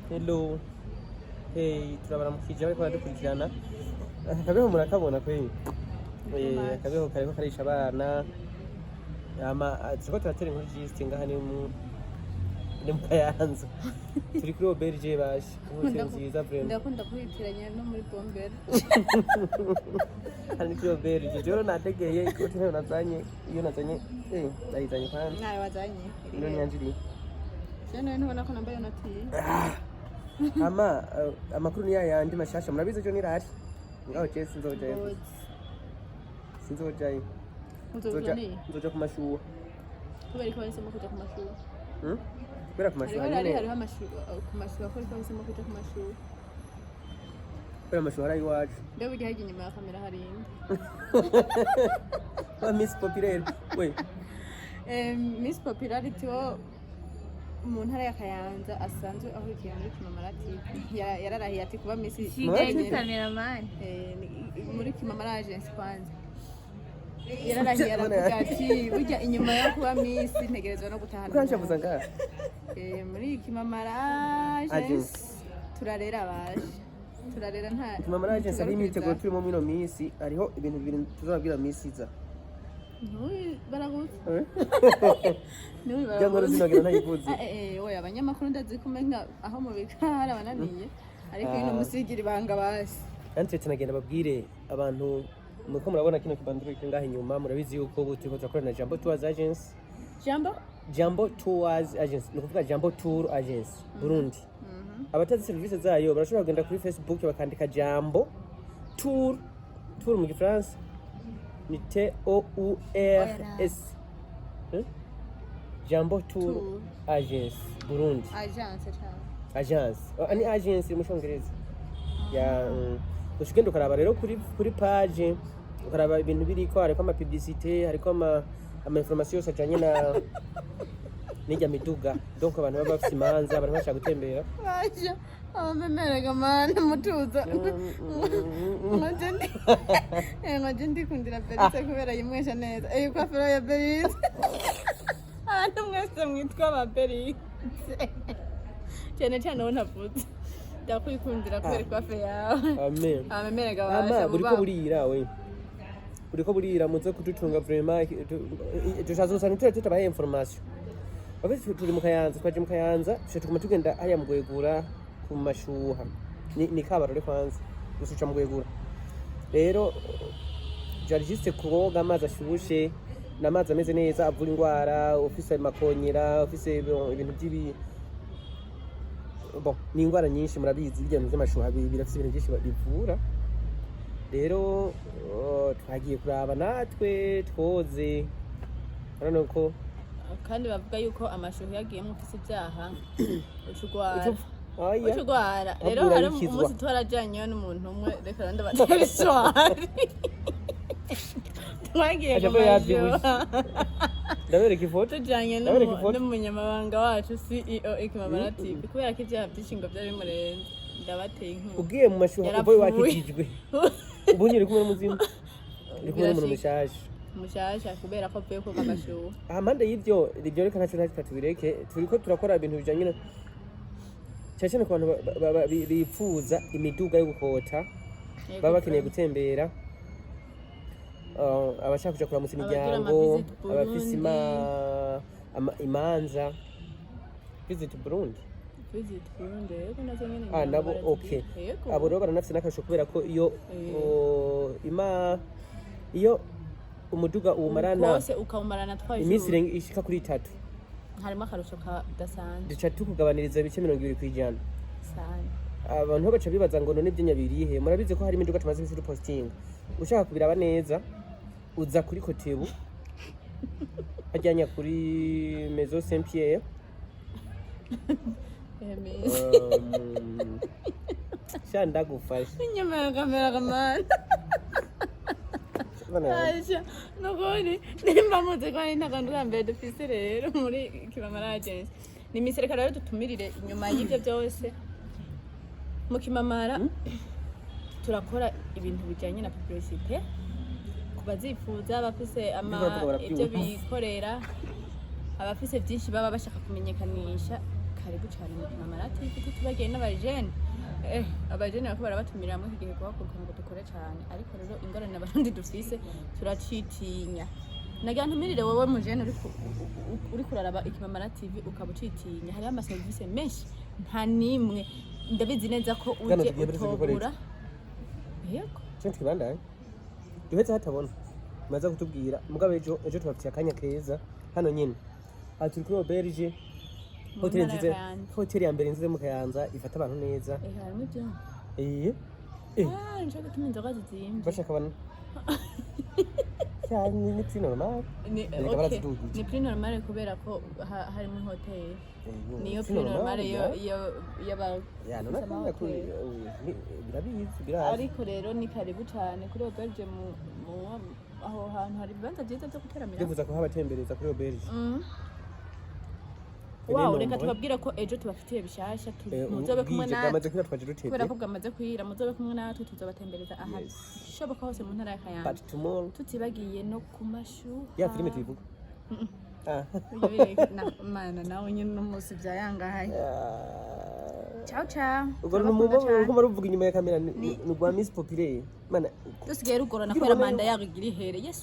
Hello, hey, turabaramukije bariko baradukurikirana. Akabeho murakabona kweli. Akabeho kariko karisha abana. Ama turiko turatera inkuru juste ngaha ni mu Kayanza, turi kuri auberge bashe, inkuru nziza vraiment. Ndakunda kuhitiranya no muri bombera. Hano ni kuri auberge. Rero nategeye ikoti ntayo nazanye, iyo nazanye nayizanye kwanza. Nawe wazanye? Ino niyanjiriye. Je nawe ntubona ko nambaye natiye? Ama amakuru ni yayandi mashasha murabizi, ejo nirari ngaho je sinzojayo, sinzojayo. Uzoja ni? Nzoja ku mashuha. Kubera ko bahisemo kuja ku mashuri? Hmm? Kubera ku mashuha Hariho nyene. Hariho amashuri ku mashuri, kubera ko bahisemo kuja ku mashuri. Kubera amashuha ari iwacu. Mbe burya hirya inyuma ya kamera hari indi? Wa Miss Populaire we. Miss Popularity wo mu ntara ya Kayanza asanzwe ahurikiye muri Kimamara TV yararahiye ati kuba Miss Kigali cameraman. Muri Kimamara Agency kwanza yararahiye, aravuga ati burya inyuma yo kuba Miss ntegerezwa no gutahana. Uranshavuza ngaha. Muri Kimamara Agency Agency. Turarera abaje, turarera nta Kimamara Agency hariho imyiteguro turimo muri ino minsi, hariho ibintu bibiri tuzababwira minsi iza. Ntubi baragutse. Eh? Ntubi. Bya nkuru sinogera ntayivuze. Oya, abanyamakuru ndazi ko umenga aho mubika harabananiye, ariko ino musigira ibanga basi. Kandi nagenda babwire abantu muko murabona kino kibanduro kiri ngaha inyuma. Murabizi yuko ubu turiko turakorana na Jambo Tours Agency. Jambo? Jambo Tours Agency, ni ukuvuga Jambo Tour Agency Burundi. Abatazi serivisi zayo barashobora kugenda kuri Facebook bakandika Jambo Tour, tour mu Gifaransa ni Tours. Eh? Jambo Tour Tour. Agency Burundi. Agence cyane. Agence. Oh, ni agency mu Cyongereza ya uca ugenda ukaraba rero kuri page, ukaraba ibintu biriko, hariko ama publicité, hariko ama information yose ajanye na n'ijya miduga. Donc abantu baba bafise imanza, abantu bashaka gutembera. Baje abamemerega mana mutuzo, nkaje ndi nkaje ndikundira Berise kubera yimwesha neza iyi coiffure ya Berise. Abantu mwese mwitwa ba Berise, cyane cyane uwo ntavutse, ndakwikundira kubera coiffure yawe. Amen. Abamemerega Ama baje buriko burira we, buriko burira, muze kudutunga vraiment. Dushatse gusa ntitube tutabaye information. Bafite turi mu Kayanza, twaje mu Kayanza, duca tuguma tugenda hariya mu Gwegura ku mashuha, ni Kabarore kwanza, gusa uca mu Gwegura. Rero byari juste koga amazi ashushe n'amazi ameze neza avura indwara, ufise makonyera, ufise ibintu by'ibi, bon, ni indwara nyinshi murabizi. Ibyo bintu by'amashuha birafise ibintu byinshi bivura. Rero twagiye kuraba natwe twoze, urabona ko Kandi bavuga yuko amashuha yagiyemo ufise ibyaha uca urwara. Oya. Uca urwara rero. Ahubwo Hari urabikizwa. umunsi twarajyanyeyo n'umuntu umwe, reka rero ndabatera iswari, twagiye Aja ku ko yavyibushe. mashuha. Ndabereka ifoto. Tujyanye Ndabereka ifoto. n'umunyamabanga wacu CEO Ikimamara TV, kubera ko ibyaha byinshi ngo byari bimurenze. Ndabateye inkuru. Ugiye mu mashuha uvayo Yarapfuye. wakijijwe, ubu nyine uri kumwe n'umuzimu, uri kumwe n'umuntu Birashika. mushasha. Mushasha kubera ko avuye koga amashuha. Ahampande y'ibyo, ibyo reka ntacyo tubireke. Turiko turakora ibintu bijanye na cyane cyane ku bantu bipfuza imiduga yo gukota, baba bakeneye gutembera, abashaka kuja kuramutsa Abagira imiryango, ama Visit abafise Burundi. imanza, Visit Burundi. Visit Burundi, yego, nazo nyene Ah, ngira ngo nabo. barazigira. Okay. Yego. Abo rero baranafise n'akarusho kubera ko iyo iyo umuduga uwumarana kose ukawumarana twa iminsi jours. irenga ishika kuri 3, Harimo akarusho kadasanzwe. Duca tukugabaniriza ibice 20%. Sana. Abantu baca bibaza ngo none ibyenya birihe? Murabizi ko hari imiduga tumaze imisi dupostinga. Ushaka kubiraba neza uza kuri Kotebu hajyanya kuri Maison Saint Pierre. Sha ndagufasha. Inyuma ya kamera kamana. Bana yanjye. Aja nukuri nimba muzi ko ari ntakantu ka mbere dufise rero muri Kimamara Agency ni imisirikare. Rero dutumirire inyuma y'ibyo byose, mu Kimamara turakora ibintu bijyanye na publicité ku bazifuza, abafise ama Ibyo bavuga barabyumva. ibyo bikorera, abafise byinshi baba bashaka kumenyekanisha. Karibu cyane mu Kimamara TV. Tutibagiye n'abajene, abajene bariko barabatumira muri iki gihe guhaguruka ngo dukore cyane. Ariko rero ingorane Abarundi dufise, turacitinya. Nagira ntumirire wowe mujene uri kuraraba Ikimamara TV ukaba ucitinya, hariho amaserivisi menshi, nta nimwe ndabizi neza ko Bwana, uje tugiye muri utobura. Yego. Cyo twibandanye duhetse hatabona maze kutubwira. Mugabo ejo tubafitiye akanya keza hano nyine. Aha turi kuri auberge, Mu hoteli ntara ya nziza, Kayanza. Hoteli ya mbere nziza mu Kayanza, ifata abantu neza. Harimo ibyo. Eh. Ah, nshaka gutuma inzoga zizimvye. Bashaka abantu cyane, ni prix normal. Ni Erega okay. barazidugije. Ni prix normal kubera ko harimo hoteli. Niyo prix prix normal yo ya. yo y'aba Ya, none akanya kuri birabizi, birazi. Ariko rero ni karibu cyane kuri auberge mu aho hantu hari ibibanza byiza byo guteramira. Ndifuza kuhabatembereza kuri auberge. Iri Wow, nombre. reka tubabwire ko ejo tubafitiye bishasha, muzobe kumwe Bwije, natwe. bwamaze kwira, twaje dutevye. Kubera ko bwamaze kwira, muzobe kumwe natwe, tuzobatembereza ahashoboka hose mu ntara ya Kayanza. But tomorrow Tutibagiye no ku mashuha. Ya filime tuyivuga. Ah. Mana, nawe nyine uno munsi byayangahaye. Ah. Ciao ciao. Ubwo ni Turabakunda umubabaro cane. uriko ruvuga inyuma ya kamera, ni rwa Miss Populaire. Mana. Dusigaye rugorana Kugira kubera ubone manda yabo igira ihere. Yesu.